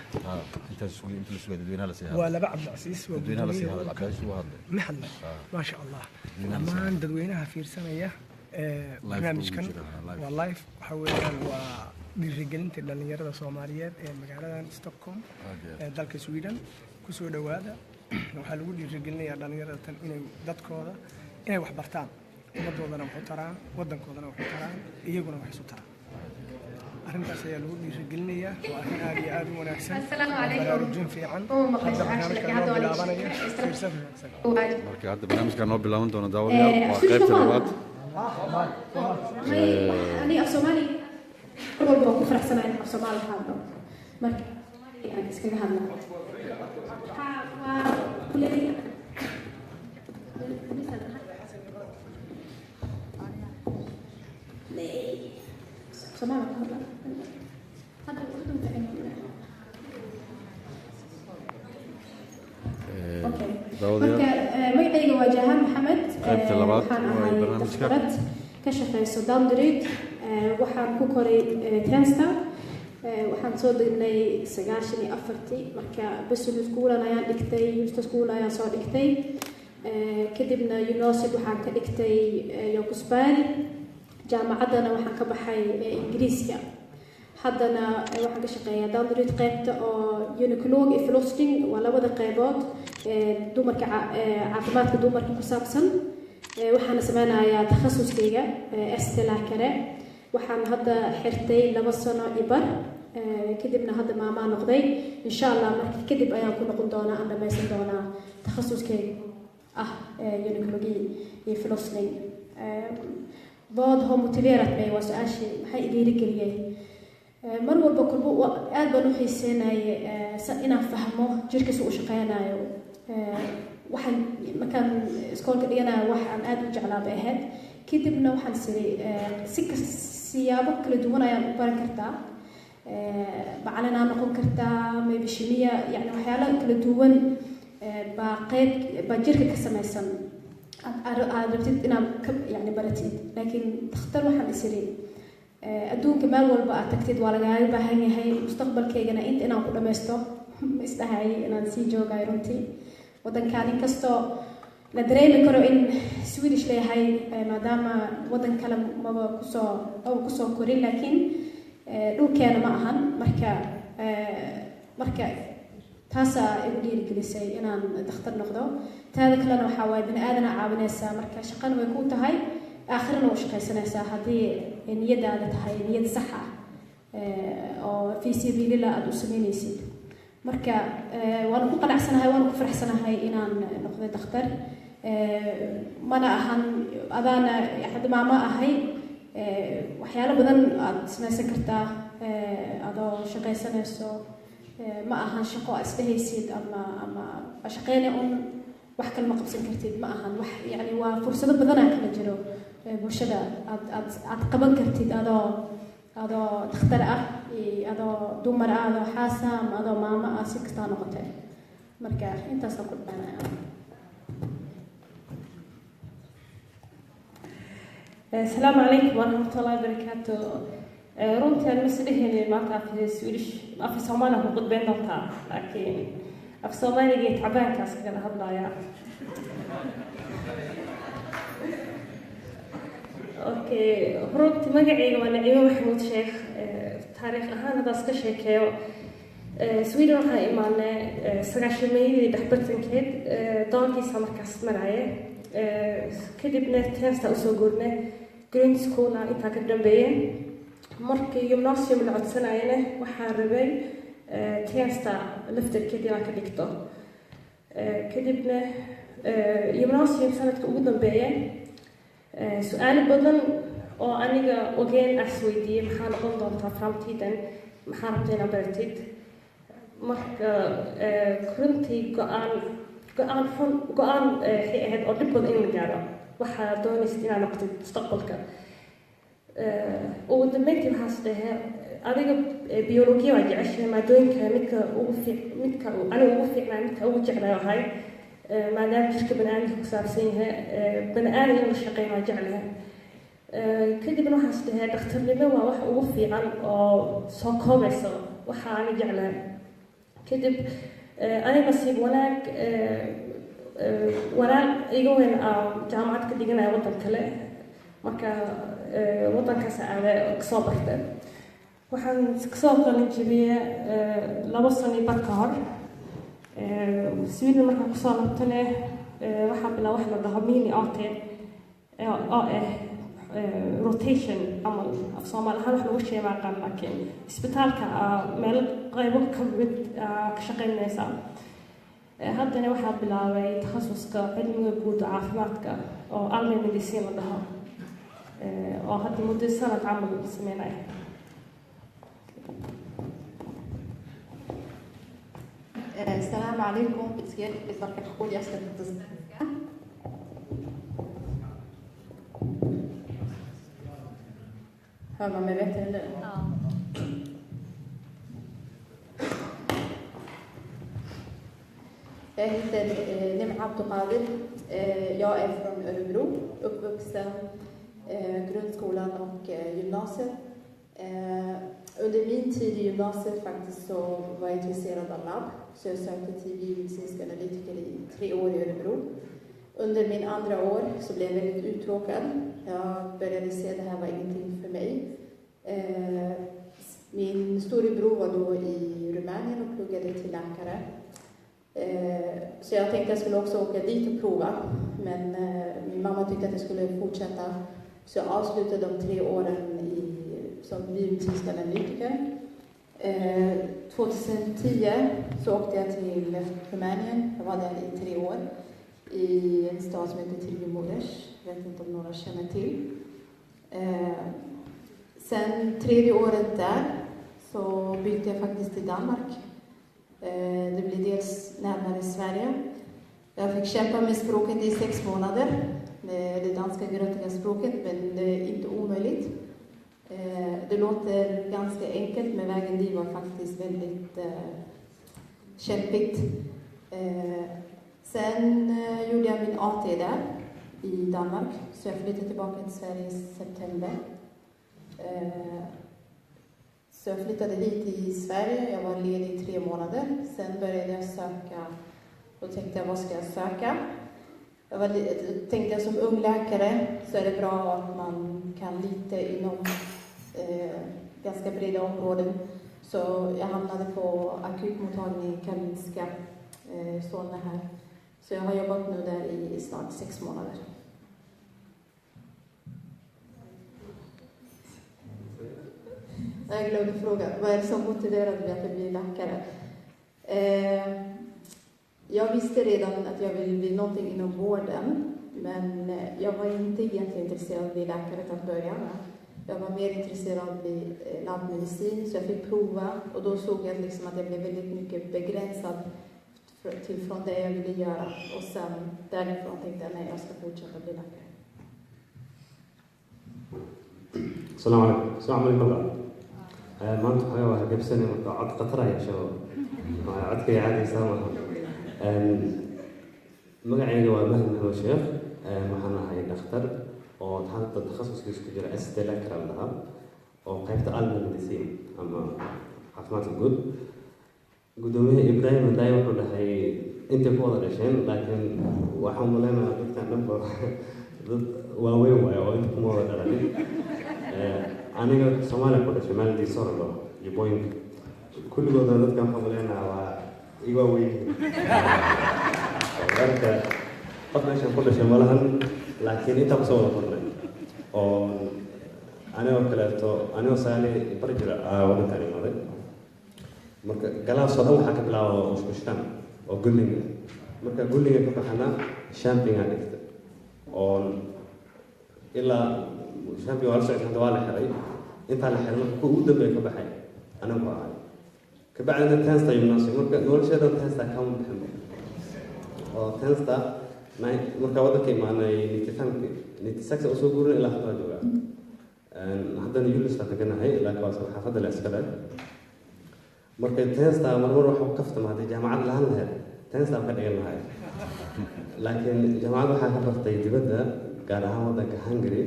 Intaan sugay, inta la sugayo dadweynaha la sii hadlo. Waa laba Cabdicasiis waa Dadweynaha la sii guddoomiyaha hadlo. Cabdicasiis wuu hadlay. Ma hadlay? Maasha Allah. Dadweynaha la sii Dhammaan dadweynaha fiirsanaya ee Live barnaamijkan buu jiraa, live. Waa live, waxa weeyaan waa dhiirigelinta dhallinyarada Soomaaliyeed ee magaaladan Stockholm Aad iyo aad. ee dalka Sweden. Kusoo dhowaada. Waxaa lagu dhiirigelinayaa dhallinyarada tan inay dadkooda inay wax bartaan, ummadoodana wax u taraan, waddankoodana wax u taraan, iyaguna wax isu taraan. Arrintaas ayaa lagu dhiirigelinayaa. Waa arrin aad iyo aad u wanaagsan. Assalaamu Waa calaykum. baraarujin fiican. Oo maqlay Hadda su-aasha, barnaamijka laakiin hadda noo waa la bilaabanaya. isla- Fiirsad wanaagsan. Marka hadda barnaamijka noo bilaaban doono, daawadayaal, waa qaybta labaad. Aniga af Soomaali mar walba waan ku faraxsanahay in af Soomaali ka hadlo, marka aan iskaga hadlaa. Waa kuley. Nej. Soomaali ku hadlaa. Hadda hadda ficin. Okay. Daawadayaal. Marka magacayga waa Jahan Maxamed. Qaybta labaad Waxaan waa ahay barnaamijka. dhakhtarad ka shaqeyso Danderyd. Waxaan ku koray Tensta. Waxaan soo degnay 94-tii. Marka Besulu School ayaan dhigtay, Hjulsta School ayaan soo dhigtay. Kadibna University waxaan ka dhigtay Jakobsberg. Jaamacaddana waxaan ka baxay Ingiriiska. Haddana waxaan ka shaqeeyaa Danderyd qaybta oo gynekolog iyo förlossning, waa labada qaybood ee dumarka, caafimaadka dumarka ku saabsan. Waxaana sameynayaa takhasuskayga ST-läkare. Waxaan hadda xirtay 2 sano iyo bar. Kadibna hadda maamaa noqday. Insha Allah marka kadib ayaan ku noqon doonaa, aan dhammaysan doonaa takhasuskayga ah gynekologi iyo förlossning. Vad har motiverat mig, waa su-aashii maxay i dhiirigeliyey. Mar walba kulbo aad baan u xiiseynayay inaan fahmo jirka si uu shaqeynayo. Waxaan markaan iskoolka dhiganayo wax aan aad u jeclaa bay ahayd. Kadibna waxaan siri si siyaabo kala duwan ayaan u baran kartaa. Macalin aa noqon kartaa, maybe shimiya, yani waxyaalo kala duwan baa qayb baa jirka ka samaysan aad rabtid inaad ka yani baratid. Laakiin dakhtar waxaan isiri adduunka meel walba aad tagtid waa lagaaga baahan yahay. Mustaqbalkaygana inta inaan ku dhammaysto ma isdhahayay inaan sii joogayo runtii wadankaan, inkastoo la dareemi karo in Swedish leeyahay, maadaama wadan kale maba kusoo korin, laakiin dhulkeena ma ahan. Marka taasaa igu dhiirigelisay inaan dakhtar noqdo. Taada kalena waxaa waaye bini aadana caawinaysaa, marka shaqana way kuu tahay, aakhirana waa shaqaysanaysaa haddii niyadaada tahay niyad sax ah oo fii sabiilillah aada u sameynaysid. Marka waana ku qanacsanahay, waana ku faraxsanahay inaan noqday dakhtar. Mana ahan adaana hadda maamo ahay, waxyaalo badan aad samaysan kartaa adoo shaqaysanayso. Ma ahan shaqo aad isdhehaysid ama shaqeyne un wax kale ma qabsan kartid, ma ahan wax, yani waa fursado badanaa kala jiro bulshada aad qaban kartid adoo dakhtar ah iyo adoo dumar ah, adoo xaasa ama adoo maamo ah, si kastaa noqotee. Marka intaasaan ku dhaanaya. Asalaamu calaykum waraxmatullahi wabarakaatu. Runtii aan mas dhehaynin maanta af Swedish, af Soomaaliya ku qudbeyn doontaa, laakiin af Soomaaliga iyo tacbaankaas kagala hadlaya. Okay, runtii magacayga waa Naciimo Maxamuud Sheekh. Taariikh ahaan haddaas ka sheekeeyo, Sweden waxaan imaanay sagaashameeyadii dhexbartankeed, doonkiisa markaas maraaye. Kadibna Tensta usoo guurnay, grundskola intaa ka dambeeyeen. Markii gymnasium la codsanayana waxaan rabay Tensta laftarkeed inaan ka dhigto. Kadibna gymnasium sanadka ugu dambeeya su-aalo badan oo aniga ogeen as weydiiyey: maxaa noqon doontaa framtiden, maxaa rabta inaad baratid? Marka runtii go-aan xun, go-aan waxay ahayd oo dhib badan in la gaaro waxaa doonaysid inaad noqotid mustaqbalka. Ugu dambeyntii waxaas dhahe adiga biologiya waa jeceshahay, maadooyinka midka ugu fiic, midka aniga ugu fiicnaa, midka ugu jeclay ahay, maadaama jirka bani-aadamka ku saabsan yahay, bani-aadam in la shaqeyn waa jeclahay. Kadibna waxaas dhahe dhakhtarnimo waa wax ugu fiican oo soo koobaysa waxa ani jeclahay. Kadib aniga nasiib wanaag walaal iga weyn jaamacad ka dhiganaya waddan kale, marka waddankaas aade kasoo bartay. Waxaan kasoo qalin jebiyey 2 sano bar ka hor. Sweden markaan kusoo laabtane waxaa bilaa wax la dhaho mini AT oo ah rotation camal, af Soomaali ahaan wax lagu sheega ma aqaan, laakiin isbitaalka meelo qaybo ka mid ka shaqaynaysa. Haddana waxaa bilaabay takhasuska cilmiga guud caafimaadka oo allmänmedicin la dhaho, oo hadda muddo sanad camal sameynaya. Salam alaikum, hjärtligt jag ska prata svenska. Hör man mig bättre nu? Ja. Jag heter Nim'a Abdulkadir. Jag är från Örebro, uppvuxen grundskolan och gymnasiet. Under min tid i gymnasiet faktiskt så var jag intresserad av labb. Så jag sökte till biomedicinsk analytiker i 3 år i Örebro. Under min andra år så blev jag väldigt uttråkad. Jag började se att det här var ingenting för mig. Min storebror var då i Rumänien och pluggade till läkare. Så jag tänkte att jag skulle också åka dit och prova. Men min mamma tyckte att jag skulle fortsätta. Så jag avslutade de 3 åren som biomedicinsk analytiker. 2010 så åkte jag till Rumänien. Jag var där i 3 år. I en stad som heter Târgu Mureș. Jag vet inte om några känner till. Sen 3:e året där så bytte jag faktiskt till Danmark. Det blir dels närmare Sverige. Jag fick kämpa med språket i 6 månader. Det danska grötiga språket, men det är inte omöjligt. Det låter ganska enkelt, men vägen dit var faktiskt väldigt kämpigt. Sen gjorde jag min AT där i Danmark, så jag flyttade tillbaka till Sverige i september. Så jag flyttade hit i Sverige, jag var ledig i 3 månader. Sen började jag söka, då tänkte jag, vad ska jag söka? Tänkte jag som ung läkare så är det bra att man kan lite inom ganska breda områden. Så jag hamnade på akutmottagning i Karolinska, Solna här. Så jag har jobbat nu där i snart 6 månader. Jag glömde fråga, vad är det som motiverade mig att bli läkare? Jag visste redan att jag ville bli någonting inom vården, men jag var inte egentligen intresserad av att bli läkare till att börja med. Jag var mer intresserad av att bli labbmedicin, så jag fick prova, och då såg jag liksom att jag blev väldigt mycket begränsad till från det jag ville göra. Och sen därifrån tänkte jag, nej, jag ska fortsätta bli läkare. Salam alaikum. Salam alaikum. Maanta waxaa waa hargeysan marka cod khatar ah yeesho codka caadi maaha. Magacayga waa Mahdi Maxamed Sheekh. Waxaan ahay dhakhtar oo hadda takhasuskiisa ku jira ST-läkare la dhahaa oo qaybta allmän medicin ama caafimaadka guud. Gudoomiyaha Ibrahim Daay wuxuu dhahay intay ku wada dhasheen, laakiin waxaan maleynayaa dadkan dhanba dad waaweyn waayo oo inta kuma wada dhalanin. Aniga Soomaaliya ku dhashay meel Diisoor lo Jubbooyinka, kulligoodna dadkan waxaan maleynayaa waa iga waaweyn. Marka qof meeshan ku dhashay malahan, laakiin intaa kusoo wada kornay oo anigoo kaleeto anigoo saali bar jira waddankaan imaaday. Marka galaasoo dhan waxaa ka bilaaba uskushtaan oo gullinga. Marka gullinga ka baxana shampingaa dhigta oo ilaa shamping waa la socotay, hadda waa la xiray. Intaa la xiray marka kuwa ugu dambeeya ka baxay anigu ahay. Kabacdina Tensta gymnasium, marka nolosheeda Tensta kama bixinba oo Tensta marka waddanka imaanay 95 96 usoo guurin ilaa hadda waa joogaa. Haddana Yulistaa deganahay, laakiin waa xaafadda la iska leh. Marka Tensta marmar waxa ku kaftama haddii jaamacad lahaan lahayd Tensta ka dhigan lahay, laakiin jaamacad waxaa ka bartay dibadda, gaar ahaan waddanka Hungary.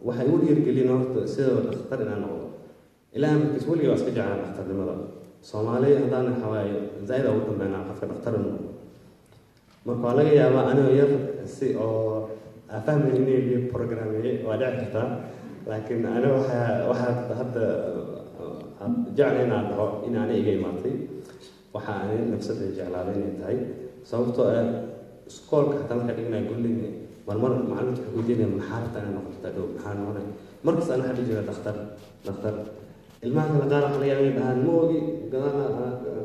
Waxay igu dhiirigeliyeen horta sidoo dhakhtar inaan noqdo. Ilaa markiis weligay waa iska jeclaa dhakhtarnimada. Soomaali haddaan waxawaaye zaaid ugu dambeynaa qofka dhakhtar inuu noqdo. Marka waa laga yaabaa anigoo yar si oo fahmayn inay lii programmeeyey waa dhici kartaa, laakiin aniga waxaa hadda jeclay inaan dhaho in ani iga imaatay waxa ani nafsadda jeclaaday inay tahay, sababtoo ah iskoolka xataa markaa dhiganaya gulliga marmar macalimiinta waxay weydiinayaan maxaa rabtaa inaad noqoto dhow, maxaa noqonay. Markasta ana waxaa dhihi jiray dhakhtar dhakhtar. Ilmaha kale qaar waxaa laga yaabaa inay dhahaan ma ogi gadaalna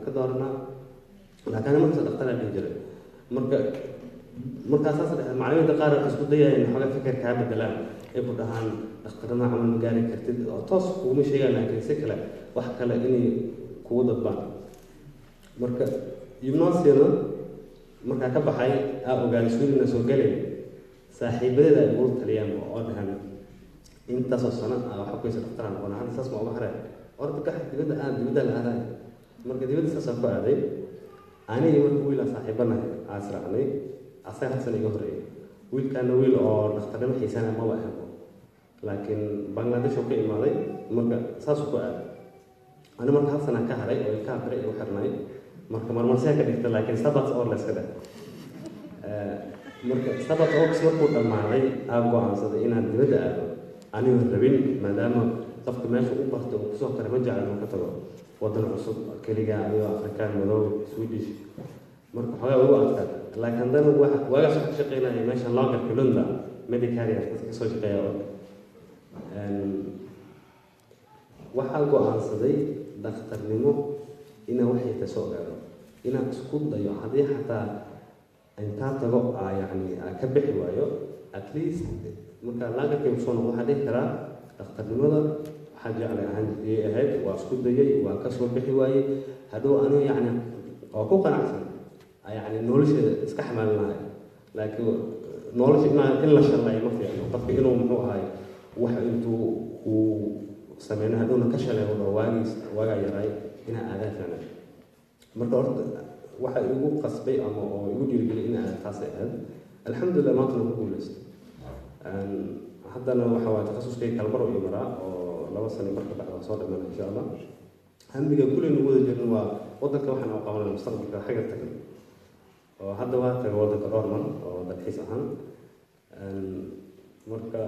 ka dooranaa, laakiin ani markasta dhakhtar aan dhihi jiray. Marka markaa saas dhexda macalimiinta qaar waxay isku dayayaan in xoogaa fikir kaa bedelaan, ay ku dhahaan dhakhtarnimo camal ma gaari kartid oo toos kuguma sheegaan, laakiin si kale wax kale inay Kugu dadbaan. Marka gymnasiana markaa ka baxay, aa ogaaday Sweden soo galay, saaxiibadeeda ay igula taliyaan oo dhahan, "Intaasoo sano aa waxa kuysa dhakhtaraan noqona, hadda saas ma uga haray, orda gax dibadda, aad dibadda la aaday." Marka dibadda saasaan ku aaday anigi. Marka wiilaan saaxiibanahay aa israacnay, asaga hal sano iga horreeyay. Wiilkaana wiil oo dhakhtarnimo xiisanaya maba ahanbo, laakiin Bangladesh oo ka imaaday. Marka saasuu ku aaday. Ani marka hal sanaan ka haray oo ilkaha bire igu xirnay. Marka marmarsiyaa ka dhigta, laakiin sabbatsår la iska dheh. Marka sabbatsår markuu dhammaaday, aa go-aansaday inaan dibadda aado, anigoo rabin, maadaama qofka meesha u bartay uu kusoo koray ma jecel inuu ka tago wadan cusub keligaa, adigoo Afrikaan madow Swedish. Marka xoogaa ugu adkaata, laakiin haddana waagaas waxa ka shaqeynaya meeshan lagerka Lunda Medicaria, dadka kasoo shaqeeya. Og waxaa go-aansaday dhakhtarnimo inaan waxay tasoo ogaado, inaan isku dayo. Haddii xataa intaa tago aa yacni aa ka bixi waayo, at least marka lagerkay kusoo noqdo, waxaa dhihi karaa dhakhtarnimada waxaa jeclay ahaan iyay ahayd, waa isku dayay, waa kasoo bixi waayey. Hadhow anigo yacni oo ku qanacsan, yacni nolosheeda iska xamaalin lahay. Laakiin nolosha inaa in la shalayo ma fiicno. Qofka inuu, muxuu ahay, wax intuu uu sameyno hadhowna ka shalay oo dhaho, "Waagiis waagaa yaraay inaa aadaa fiicnay." Marka horta waxa igu qasbay ama oo igu dhiirigeliyay inaa aada taasay ahayd. Alxamdulillah, maantana ku guuleystay. Haddana waxa waay takhasuskay kalbar u maraa oo 2 sano marka bacda waa soo dhammaana, insha Allah. Hamiga kulli nagu wada jirno waa wadanka waxaan u qabanayna mustaqbalka xagga tagno, oo hadda waa taga wadanka dhowr mar oo dalxiis ahaan. Marka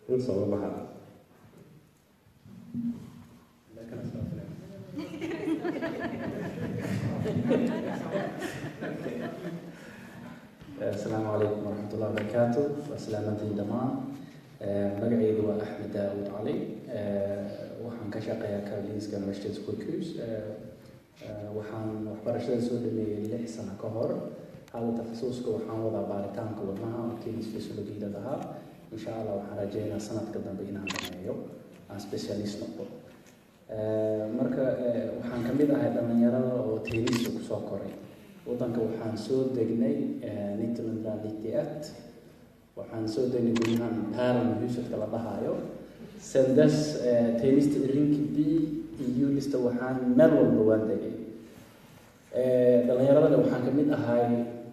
inta uga baxa. Asalaamu calaykum waraxmatullahi wabarakaatu. Waa salaamantiin dhammaan. Magacaygu waa Axmed Daawud Cali. Waxaan ka shaqeeyaa Karolinska Universitetssjukhus. Waxaan waxbarashada soo dhameeyey 6 sano ka hor. Hadda takhasuska waxaan wadaa baaritaanka wadnaha oo klinisk fysiologi la dhahaa. Insha Allah waxaan rajeynaa sanadka dambe inaan dhameeyo, aan specialist noqdo. Marka waxaan kamid ahay dhalinyarada oo tenista kusoo koray wadanka. Waxaan soo degnay 1991. Waxaan soo degnay guryahan Päronhusetka la dhahayo. Sen dess tenista Rinkeby iyo Hjulsta, waxaan meel walba waan degay. Dhalinyaradana waxaan kamid ahay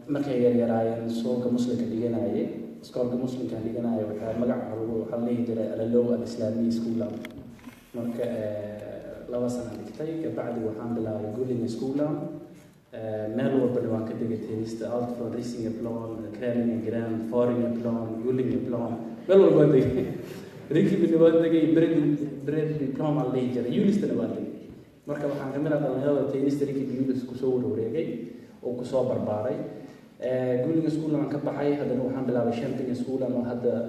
markay yaryaraayeen iskoolka muslimka dhiganayay. Iskoolka muslimka dhiganaya waxaa magaca lagu waxaa la dhihi jiray Alalow Alislaamiya School. Marka 2 sano dhigtay kabacdi waxaan bilaabay Gullinge Skola. Meel walbana waan ka degay tenista, allt från Hisingsplan, Krälingegränd, Faringeplan, Gullingeplan, meel walba waan degay. Rinkeby waan degay, Bredbyplan baan dhihi jiray, Hjulstana waan degay. Marka waxaan kamid ah dhalinyarada tenista Rinkeby, Hjulsta kusoo warwareegay oo kusoo barbaaray. Gullinge School aan ka baxay, haddana waxaan bilaabay Kämpinge School oo hadda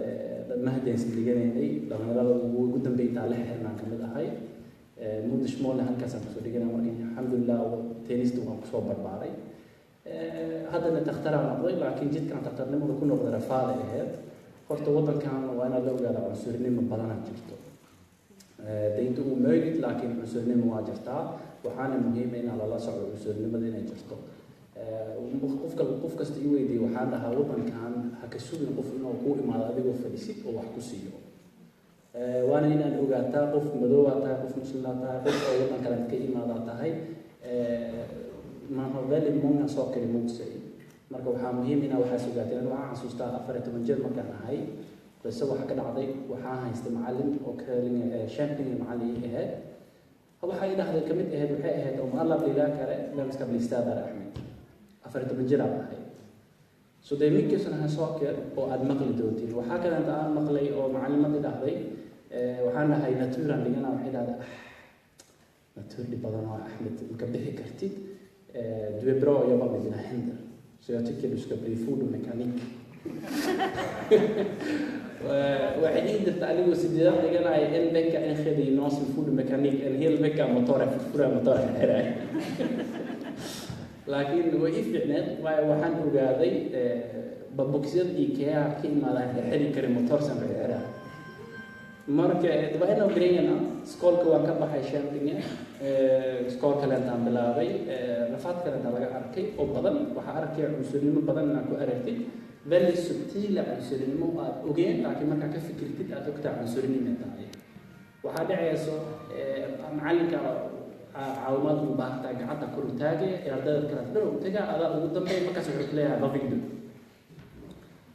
mahadaysan dhiganaynay. Dhalinyarada ugu dambeyntaa la xirnaan kamid ahay. Modersmålna halkaasaan kusoo dhiganay. Marka alxamdulilah, tenista waan kusoo barbaaray. Haddana takhtaraan noqday, laakiin jidkan takhtarnimada ku noqday rafaada ahayd. Horta waddankan waa inaad la ogaada cunsurnimo badanaa jirto. Det är inte omöjligt, laakiin cunsurnimo waa jirtaa. Waxaana muhiima inaa lala socdo cunsurnimada inay jirto. Qofka qof kasta i weydiiye, waxaan dhahaa, waddankan ha ka sugin qof inuu kuu imaado adigoo fadhisid oo wax ku siiyo. Waana inaad ogaataa qof madoobaa tahay, qof muslimaa tahay, qof oo waddan kale ka imaadaa tahay. Man har väldigt många saker emot sig. Marka waxaa muhiim inaa waxaas ogaateen. Aniga waxaan xasuustaa 14 jir markaan ahay, qiso waxa ka dhacday. Waxaan haystay macallin oo Kämpinge macallin ii ahayd. Waxay dhahday kamid ahayd, waxay ahayd, "Om alla blir läkare, vem ska bli städare, Ahmed?" 14 jir aan ahay. Så det är mycket sådana här saker oo aad maqli doontiin. Waxaa kaleenta aan maqlay oo macallimadii dhahday, waxaan dhahay, "Naturan dhigana." Waxay dhahday, "Ah, natur dhib badan oo Ahmed, maka bixi kartid. Du är bra att jobba med dina händer, så jag tycker du ska bli fordonmekanik." Waxay ii dirta anigoo sideedaad dhiganaya en vecka Enskede gymnasium fordonmekanik, en hel vecka motor furfura, motor xirxiray. Laakiin way ii fiicneed, waayo waxaan ogaaday baboxyada IKEA ka imaadaan xirxiri karin motorsan xirxiraa. Marka det var en av grejerna. Skolka waan ka baxay Kämpinge. Iskool kaleentaan bilaabay, rafaad kaleentaa laga arkay oo badan. Waxaa arkaya cunsurnimo badan inaa ku aragtid, very subtile cunsurnimo aad ogeen, laakiin markaa ka fikirtid aad ogtaa cunsurnimo tahay. Waxaa dhacayso macalinka caawimaad ugu baahan tahay, gacanta kor u taagaya ee ardayda kale dhan u tagaa, adaa ugu dambeeya. Markaas wuxuu ku leeyahay "Vad vill du?"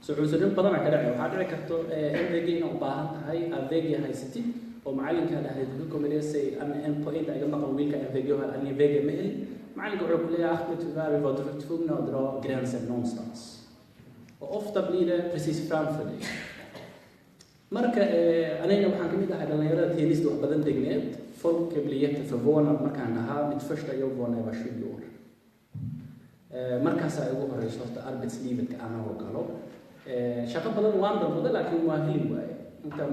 So cunsurnimo badanaa ka dhacay. Waxaa dhici karto MVG inaa u baahan tahay, AVG haysatid oo macalinka dhahday kukomilesay en poäng iga maqan, wiilka MVG har ani VG ma helin. Macalinka wuxuu ku leeyahay "Ahmed, tyvärr, vi var tvungna att dra gränsen någonstans." Och ofta blir det precis framför dig. Marka anigana waxaan kamid ahay dhalinyarada Tensta wax badan degneed. Folk blir jätteförvånad markaan dhahaa mitt första jobb var när jag var 20 år. Markaasaa ugu horeyso horta arbetslivet anagoo galo. Shaqo badan waan dalbaday, laakiin waa heli waaye. Inta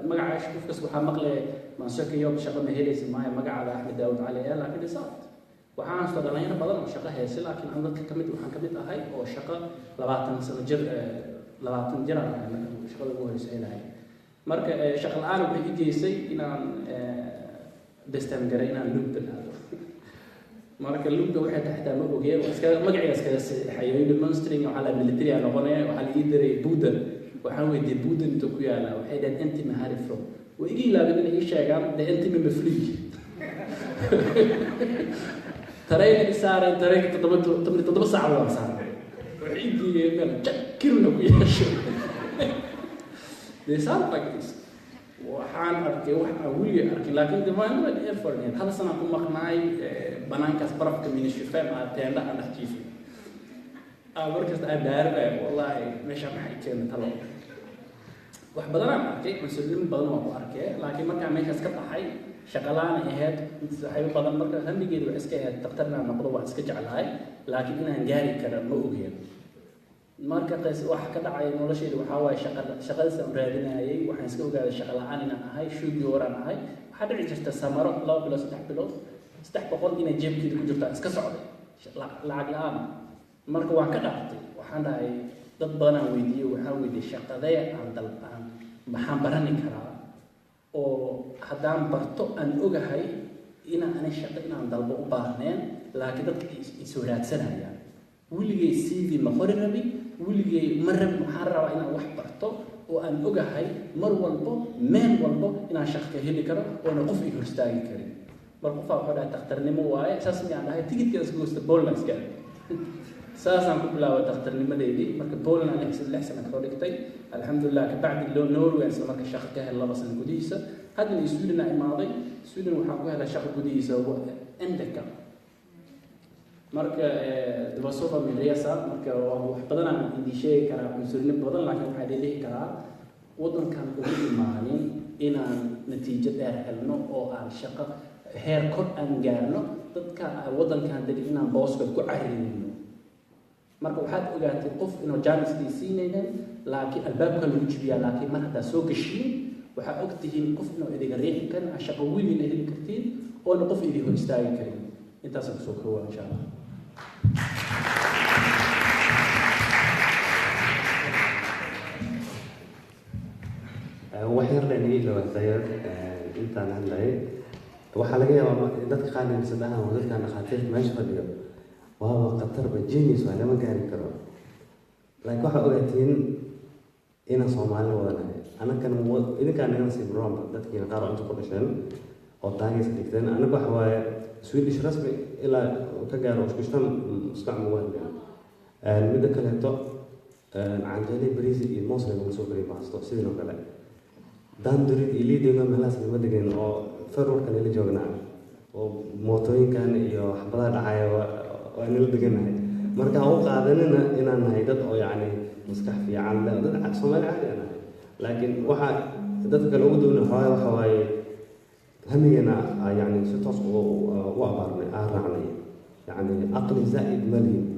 magaca qofkas waxaa maqlay man söker jobb, shaqo ma helaysa maayo magacaada Axmed Daawud Cali ee, laakiin det är sant. Waxaan haystaa dhalinyaro badan oo shaqo haysa, laakiin aan dadka kamid waxaan kamid ahay oo shaqo 20 sano jir, 20 jir aan ahay marka shaqada ugu horeysa helahay. Marka shaqo la'aan waxay i geysay inaan bestäm garay inaan lumpen aado. Marka lumpen waxay tahay xitaa ma ogeen, waa iskaga magaciga iskaga saxiixayo mönstring. Waxaa la military aan noqonaya. Waxaa la ii diray Boden. Waxaan weydiiyey Boden intuu ku yaala. Waxay dhaheen en timme härifrån. Way iga ilaabeen inay ii sheegaan de en timme med flyg. Tareen i saareen, tareenka 17 saacadood aan saaray. Waxay ii geeyeen meel Kiruna ku yeesho. Det är sant faktiskt. Waxaan arkay wax aan weligay arkin, laakiin de waa en erfarenhet. Hal sanaan ku maqnaay banaankaas barafka minus 25 ah, teendha aan dhex jiifay. Markasta aan daaranayo, wallaahi meesha maxay keenay talo. Wax badan aan arkay, cunsurnimo badan waa ku arkay, laakiin markaan meeshaas ka baxay shaqalaan ahayd, saaxiibo badan. Marka hamigeedu waxay iska ahayd daktar inaan noqdo, waan iska jeclahay, laakiin inaan gaari kara ma ogeen. Marka qas waxa ka dhacay noloshayda waxaa waaye shaqa shaqadiis aan raadinayay, waxaan iska ogaaday shaqa la'aan inaan ahay, shuugii horaan ahay. Waxaa dhici jirta samaro 2 bilood, 3 bilood, 300 inay jeebkeeda ku jirto aan iska socday lacag la'aan. Marka waan ka dhaartay, waxaan dhahay dad badan aan weydiiyey. Waxaan weydiiyey shaqadee aan dal aan maxaan barani karaa oo haddaan barto aan ogahay inaan ani shaqo inaan dalbo u baahneen, laakiin dadka isoo raadsanayaan. Weligay CV ma qori rabi, weligay ma rabin. Waxaan rabaa inaan wax barto oo aan ogahay mar walbo, meel walbo inaan shaqo ka heli karo oona qof i hor istaagi karin. Mar qofaa wuxuu dhahay takhtarnimo waaye. Saas miyaan dhahay, tigidka iska goosta, Poland iska aaday. Saasaan ku bilaabay takhtarnimadeydii. Marka Poland aan 6 sano kasoo dhigtay, alxamdulilah. Kabacdi loo Norway isla marka shaqo ka helay 2 sano gudihiisa. Haddana Sweden aa imaaday. Sweden waxaan ku helay shaqo gudihiisa en vecka. Marka det var så var min resa. Marka wax badan aan idin sheegi karaa, cunsurnimo badan, laakiin waxaa idin dhihi karaa waddankan ugu imaanin inaan natiijo dheer helno oo aan shaqo heer kor aan gaarno, dadka waddankan degan inaan booska ku caririno. Marka waxaad ogaatay qof inuu jaaniskii siinaynin, laakiin albaabka lagu jibiyaa. Laakiin mar haddaad soo gashiin, waxaa og tihiin qof inuu idiga riixi karin, aan shaqo weligiina heli kartiin oona qof idin hor istaagi karin. Intaasaan kusoo koowaa, insha Allah. Wax yar leen ii ilowatayar intaan hadlayay. Waxaa laga yaabaa dadka qaar inay dhahaan waa dadkan dhakhaatiirta meesha fadhiyo waaba khatarba, genius waa, lama gaari karo. Laakiin waxaa ogaatiin inaan Soomaali wadanahay. Anakan idinkaan naga nasiib roon, dadkiina qaar oo inta ku dhasheen oo taagaysa dhigteen. Anaga waxa waaye Swedish rasmi ilaa ka gaaro uskushtan maskax mugu hadleen. Midda kaleeto, canjeele, bariis iyo moos lagama soo kariyo, baasto sidoo kale. Danderyd iyo Lidingö meelahaas lama degan oo ferwarka nila joognaa oo mootooyinkan iyo xabadaha dhacaya waa nila deganahay. Marka ha u qaadanina inaan nahay dad oo yacni maskax fiican leh, dad Soomaali caadi aan nahay. Laakiin waxa dadka kale ugu duwana waxaa waxa waaye hamigeena yacni si toos u abaarnay, aan raacnay, yacni aqli zaa'id ma lihin.